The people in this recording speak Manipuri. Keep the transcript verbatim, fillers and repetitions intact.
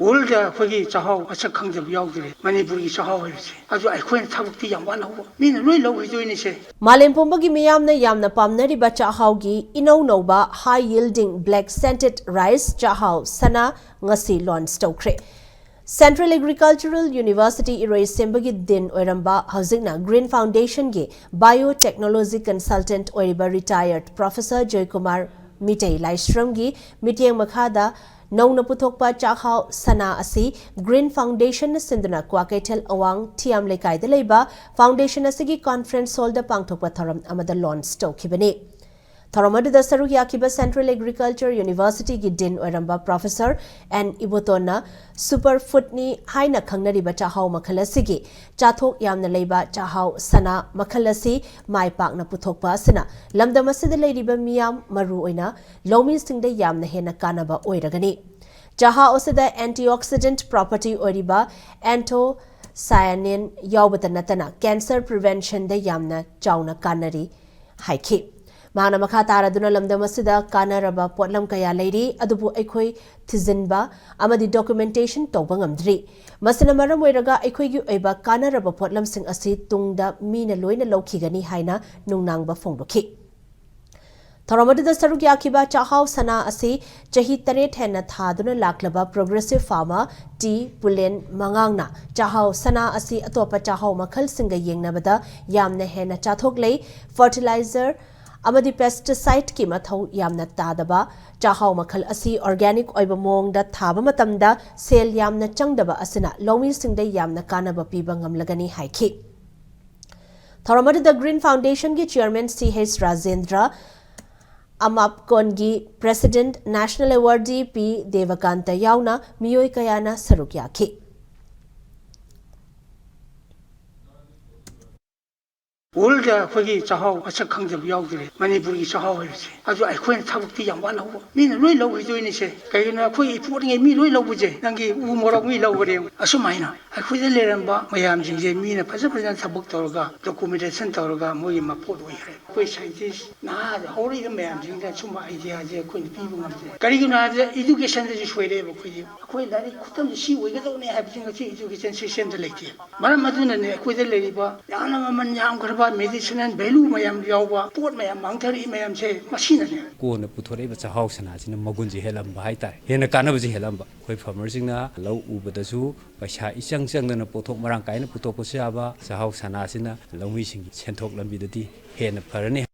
ꯋꯥꯔꯜꯗ ꯑꯩꯈꯣꯏꯒꯤ ꯆꯥꯛꯍꯥꯎ ꯃꯁꯛ ꯈꯪꯗꯕ ꯌꯥꯎꯗ꯭ꯔꯦ, ꯃꯅꯤꯄꯨꯔꯒꯤ ꯆꯥꯛꯍꯥꯎ ꯍꯥꯏꯕꯁꯦ꯫ ꯑꯗꯨ ꯑꯩꯈꯣꯏꯅ ꯊꯕꯛꯇꯤ ꯌꯥꯝ ꯋꯥꯅ ꯍꯧꯕ, ꯃꯤꯅ ꯂꯣꯏ ꯂꯧꯈꯤꯗꯣꯏꯅꯤꯁꯦ꯫ ꯃꯥꯂꯦꯝ ꯄꯨꯝꯕꯒꯤ ꯃꯤꯌꯥꯝꯅ ꯌꯥꯝꯅ ꯄꯥꯝꯅꯔꯤꯕ ꯆꯥꯛꯍꯥꯎꯒꯤ ꯏꯅꯧ ꯅꯧꯕ high yielding black scented rice ꯆꯥꯛꯍꯥꯎ ꯁꯅꯥ ꯉꯁꯤ ꯂꯣꯟꯆ ꯇꯧꯈ꯭ꯔꯦ꯫ Central Agricultural University ꯏꯔꯣꯏꯁꯦꯝꯕꯒꯤ ꯗꯤꯟ ꯑꯣꯏꯔꯝꯕ, ꯍꯧꯖꯤꯛꯅ Green Foundationꯒꯤ Biotechnology Consultant ꯑꯣꯏꯔꯤꯕ retired Professor ꯖꯣꯏꯀꯨꯃꯥꯔ ꯃꯤꯇꯩ ꯂꯥꯏꯁ꯭ꯔꯝꯒꯤ ꯃꯤꯠꯌꯦꯡ ꯃꯈꯥꯗ ꯅꯧꯅ ꯄꯨꯊꯣꯛꯄ ꯆꯥꯛꯍꯥꯎ ꯁꯅꯥ ꯑꯁꯤ Green Foundationꯅ ꯁꯤꯟꯗꯨꯅ ꯀ꯭ꯋꯥꯀꯩꯊꯦꯜ ꯑꯋꯥꯡ ꯊꯤꯌꯥꯝ ꯂꯩꯀꯥꯏꯗ ꯂꯩꯕ foundation ꯑꯁꯤꯒꯤ conference hallꯗ ꯄꯥꯡꯊꯣꯛꯄ ꯊꯧꯔꯝ ꯑꯃꯗ ꯂꯣꯟꯆ ꯇꯧꯈꯤꯕꯅꯤ꯫ ꯊꯧꯔꯝ ꯑꯗꯨꯗ ꯁꯔꯨꯛ ꯌꯥꯈꯤꯕ Central Agriculture Universityꯒꯤ ꯗꯤꯟ ꯑꯣꯏꯔꯝꯕ Professor ꯑꯦꯟ ꯏꯕꯣꯇꯣꯟꯅ super foodꯅꯤ ꯍꯥꯏꯅ ꯈꯪꯅꯔꯤꯕ ꯆꯥꯛꯍꯥꯎ ꯃꯈꯜ ꯑꯁꯤꯒꯤ ꯆꯥꯊꯣꯛ ꯌꯥꯝꯅ ꯂꯩꯕ ꯆꯥꯛꯍꯥꯎ ꯁꯅꯥ ꯃꯈꯜ ꯑꯁꯤ ꯃꯥꯏ ꯄꯥꯛꯅ ꯄꯨꯊꯣꯛꯄ ꯑꯁꯤꯅ ꯂꯝꯗꯝ ꯑꯁꯤꯗ ꯂꯩꯔꯤꯕ ꯃꯤꯌꯥꯝ, ꯃꯔꯨꯑꯣꯏꯅ ꯂꯧꯃꯤꯁꯤꯡꯗ ꯌꯥꯝꯅ ꯍꯦꯟꯅ ꯀꯥꯟꯅꯕ ꯑꯣꯏꯔꯒꯅꯤ꯫ ꯆꯥꯛꯍꯥꯎ ꯑꯁꯤꯗ antioxidant property ꯑꯣꯏꯔꯤꯕ anthocyanin ꯌꯥꯎꯕꯇ ꯅꯠꯇꯅ cancer preventionꯗ ꯌꯥꯝꯅ ꯆꯥꯎꯅ ꯀꯥꯟꯅꯔꯤ ꯍꯥꯏꯈꯤ꯫ ꯃꯍꯥꯛꯅ ꯃꯈꯥ ꯇꯥꯔꯗꯨꯅ ꯂꯝꯗꯝ ꯑꯁꯤꯗ ꯀꯥꯟꯅꯔꯕ ꯄꯣꯠꯂꯝ ꯀꯌꯥ ꯂꯩꯔꯤ, ꯑꯗꯨꯕꯨ ꯑꯩꯈꯣꯏ ꯊꯤꯖꯤꯟꯕ ꯑꯃꯗꯤ documentation ꯇꯧꯕ ꯉꯝꯗ꯭ꯔꯤ꯫ ꯃꯁꯤꯅ ꯃꯔꯝ ꯑꯣꯏꯔꯒ ꯑꯩꯈꯣꯏꯒꯤ ꯑꯣꯏꯕ ꯀꯥꯟꯅꯔꯕ ꯄꯣꯠꯂꯝꯁꯤꯡ ꯑꯁꯤ ꯇꯨꯡꯗ ꯃꯤꯅ ꯂꯣꯏꯅ ꯂꯧꯈꯤꯒꯅꯤ ꯍꯥꯏꯅ ꯅꯨꯡꯅꯥꯡꯕ ꯐꯣꯡꯗꯣꯛꯈꯤ꯫ ꯊꯧꯔꯝ ꯑꯗꯨꯗ ꯁꯔꯨꯛ ꯌꯥꯈꯤꯕ ꯆꯥꯛꯍꯥꯎ ꯁꯅꯥ ꯑꯁꯤ ꯆꯍꯤ ꯇꯔꯦꯠ ꯍꯦꯟꯅ ꯊꯥꯗꯨꯅ ꯂꯥꯛꯂꯕ progressive farmer ꯇꯤ ꯄꯨꯂꯦꯟ ꯃꯉꯥꯡꯅ ꯆꯥꯛꯍꯥꯎ ꯁꯅꯥ ꯑꯁꯤ ꯑꯇꯣꯞꯄ ꯆꯥꯛꯍꯥꯎ ꯃꯈꯜꯁꯤꯡꯒ ꯌꯦꯡꯅꯕꯗ ꯌꯥꯝꯅ ꯍꯦꯟꯅ ꯆꯥꯊꯣꯛ ꯂꯩ, fertilizer ꯑꯃꯗꯤ pesticideꯀꯤ ꯃꯊꯧ ꯌꯥꯝꯅ ꯇꯥꯗꯕ ꯆꯥꯛꯍꯥꯎ ꯃꯈꯜ ꯑꯁꯤ organic ꯑꯣꯏꯕ ꯃꯑꯣꯡꯗ ꯊꯥꯕ ꯃꯇꯝꯗ ꯁꯦꯜ ꯌꯥꯝꯅ ꯆꯪꯗꯕ ꯑꯁꯤꯅ ꯂꯧꯃꯤꯁꯤꯡꯗ ꯌꯥꯝꯅ ꯀꯥꯟꯅꯕ ꯄꯤꯕ ꯉꯝꯂꯒꯅꯤ ꯍꯥꯏꯈꯤ꯫ ꯊꯧꯔꯝ ꯑꯗꯨꯗ Green Foundationꯒꯤ chairman ꯁꯤ ꯍꯩꯆ ꯔꯥꯖꯦꯟꯗ꯭ꯔ, ꯑꯃꯥꯞꯀꯣꯟꯒꯤ president national awardee P Debkanta ꯌꯥꯎꯅ ꯃꯤꯑꯣꯏ ꯀꯌꯥꯅ ꯁꯔꯨꯛ ꯌꯥꯈꯤ꯫ ꯋꯥꯔꯜꯗ ꯑꯩꯈꯣꯏꯒꯤ ꯆꯥꯛꯍꯥꯎ ꯃꯁꯛ ꯈꯪꯗꯕ ꯌꯥꯎꯗ꯭ꯔꯦ, ꯃꯅꯤꯄꯨꯔꯒꯤ ꯆꯥꯛꯍꯥꯎ ꯍꯥꯏꯕꯁꯦ꯫ ꯑꯗꯨ ꯑꯩꯈꯣꯏꯅ ꯊꯕꯛꯇꯤ ꯌꯥꯝ ꯋꯥꯅ ꯍꯧꯕ, ꯃꯤꯅ ꯂꯣꯏ ꯂꯧꯈꯤꯗꯣꯏꯅꯤꯁꯦ꯫ ꯀꯩꯒꯤꯅꯣ, ꯑꯩꯈꯣꯏ ꯏꯄꯣꯠꯉꯩ ꯃꯤ ꯂꯣꯏ ꯂꯧꯕꯁꯦ, ꯅꯪꯒꯤ ꯎ ꯃꯣꯔꯣꯛ ꯃꯤ ꯂꯧꯈꯔꯦ꯫ ꯑꯁꯨꯃꯥꯏꯅ ꯑꯩꯈꯣꯏꯗ ꯂꯩꯔꯝꯕ ꯃꯌꯥꯝꯁꯤꯡꯁꯦ ꯃꯤꯅ ꯐꯖ ꯐꯖꯅ ꯊꯕꯛ ꯇꯧꯔꯒ, ꯗꯣꯀꯨꯃꯦꯟꯇꯦꯁꯟ ꯇꯧꯔꯒ ꯃꯣꯏꯒꯤ ꯃꯄꯣꯠ ꯑꯣꯏꯈ꯭ꯔꯦ꯫ ꯑꯩꯈꯣꯏ ꯁꯥꯏꯟꯇꯤꯁ ꯅꯍꯥ ꯍꯧꯔꯛꯏꯕ ꯃꯌꯥꯝꯁꯤꯡꯗ ꯁꯨꯝꯕ ꯑꯥꯏꯗꯤꯌꯥꯁꯦ ꯑꯩꯈꯣꯏꯅ ꯄꯤꯕ ꯉꯝꯗꯦ꯫ ꯀꯔꯤꯒꯤꯅꯣ ꯍꯥꯏꯕꯗ ꯏꯗꯨꯀꯦꯁꯟꯗꯁꯨ ꯁꯣꯏꯔꯛꯑꯦꯕ ꯑꯩꯈꯣꯏꯗꯤ꯫ ꯑꯩꯈꯣꯏ ꯂꯥꯏꯔꯤꯛ ꯈꯨꯇꯝꯁꯦ ꯁꯤ ꯑꯣꯏꯒꯗꯧꯅꯦ ꯍꯥꯏꯕꯁꯤ ꯉꯁꯤ ꯏꯗꯨꯀꯦꯁꯟ ꯁꯤꯁꯇꯦꯝꯗ ꯂꯩꯇꯦ꯫ ꯃꯔꯝ ꯑꯗꯨꯅꯅꯦ ꯑꯩꯈꯣꯏꯗ ꯂꯩꯔꯤꯕ ꯌꯥꯝꯅ ꯃꯃꯜ ꯌꯥꯝꯈ꯭ꯔꯕ ꯃꯦꯗꯤꯁꯤꯅꯦꯜ ꯚꯦꯂꯨ ꯃꯌꯥꯝ ꯌꯥꯎꯕ ꯄꯣꯠ ꯃꯌꯥꯝ ꯃꯥꯡꯊꯔꯛꯏ ꯃꯌꯥꯝꯁꯦ ꯃꯁꯤꯅꯅꯦ꯫ ꯀꯣꯟꯅ ꯄꯨꯊꯣꯔꯛꯏꯕ ꯆꯥꯛꯍꯥꯎ ꯁꯅꯥꯁꯤꯅ ꯃꯒꯨꯟꯁꯦ ꯍꯦꯜꯂꯝꯕ ꯍꯥꯏꯇꯥꯔꯦ, ꯍꯦꯟꯅ ꯀꯥꯟꯅꯕꯁꯦ ꯍꯦꯜꯂꯝꯕ꯫ ꯑꯩꯈꯣꯏ ꯐꯥꯔꯃꯔꯁꯤꯡꯅ ꯂꯧ ꯎꯕꯗꯁꯨ ꯄꯩꯁꯥ ꯏꯆꯪ ꯆꯪꯗꯅ ꯄꯣꯠꯊꯣꯛ ꯃꯔꯥꯡ ꯀꯥꯏꯅ ꯄꯨꯊꯣꯛꯄꯁꯨ ꯌꯥꯕ ꯆꯥꯛꯍꯥꯎ ꯁꯅꯥꯁꯤꯅ ꯂꯧꯃꯤꯁꯤꯡꯒꯤ ꯁꯦꯟꯊꯣꯛ ꯂꯝꯕꯤꯗꯗꯤ ꯍꯦꯟꯅ ꯐꯔꯅꯤ꯫